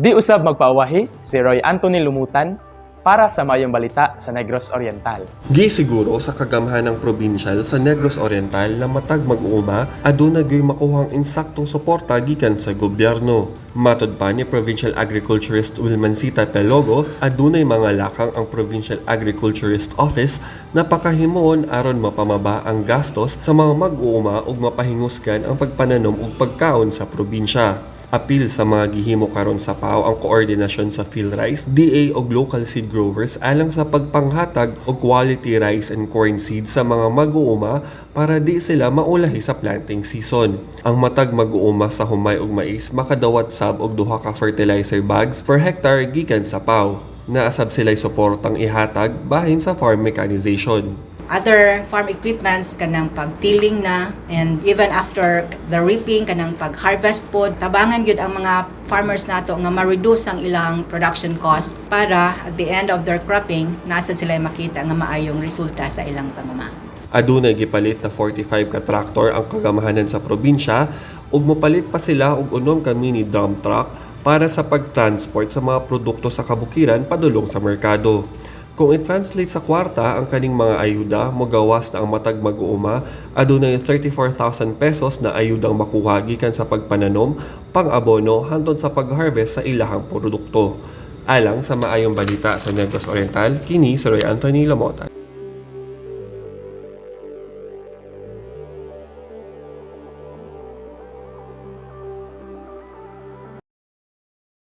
Di usab magpaawahi si Roy Anthony Lumutan para sa Maayong Balita sa Negros Oriental. Gisiguro sa kagamhanang probinsyal sa Negros Oriental na matag mag-uuma aduna gyoy makuhang insaktong suporta gikan sa gobyerno. Matod pa ni Provincial Agriculturist Wilmancita Pelogo, adunay mga lakang ang Provincial Agriculturist Office na pakahimuon aron mapamaba ang gastos sa mga mag-uuma ug mapahingusgan ang pagpananom ug pagkaon sa probinsya. Apil sa mga gihimo karon sa PAO ang koordinasyon sa PhilRice, DA ug local seed growers alang sa pagpanghatag og quality rice and corn seeds sa mga mag-uuma para di sila maulahi sa planting season. Ang matag mag-uuma sa humay ug mais makadawat sab og duha ka fertilizer bags per hectare gikan sa PAO. Naasab sila'y suportang ihatag bahin sa farm mechanization. Other farm equipments, kanang pagtilling na, and even after the reaping, kanang pag-harvest pod, tabangan gyud ang mga farmers nato nga ma-reduce ang ilang production cost para at the end of their cropping nasa sila makita nga maayong resulta sa ilang panguma. Adunay gipalit na 45 ka traktor ang kagamahanan sa probinsya ug mopalit pa sila og 6 ka mini dump truck para sa pagtransport sa mga produkto sa kabukiran padulong sa merkado. Kung i-translate sa kwarta ang kaning mga ayuda, mogawas na ang matag mag-uuma adunay 34,000 pesos na ayudang makuha gikan sa pagpananom, pang-abono hantod sa pag-harvest sa ilahang produkto. Alang sa Maayong Balita sa Negros Oriental, kini si Roy Anthony Lamotan.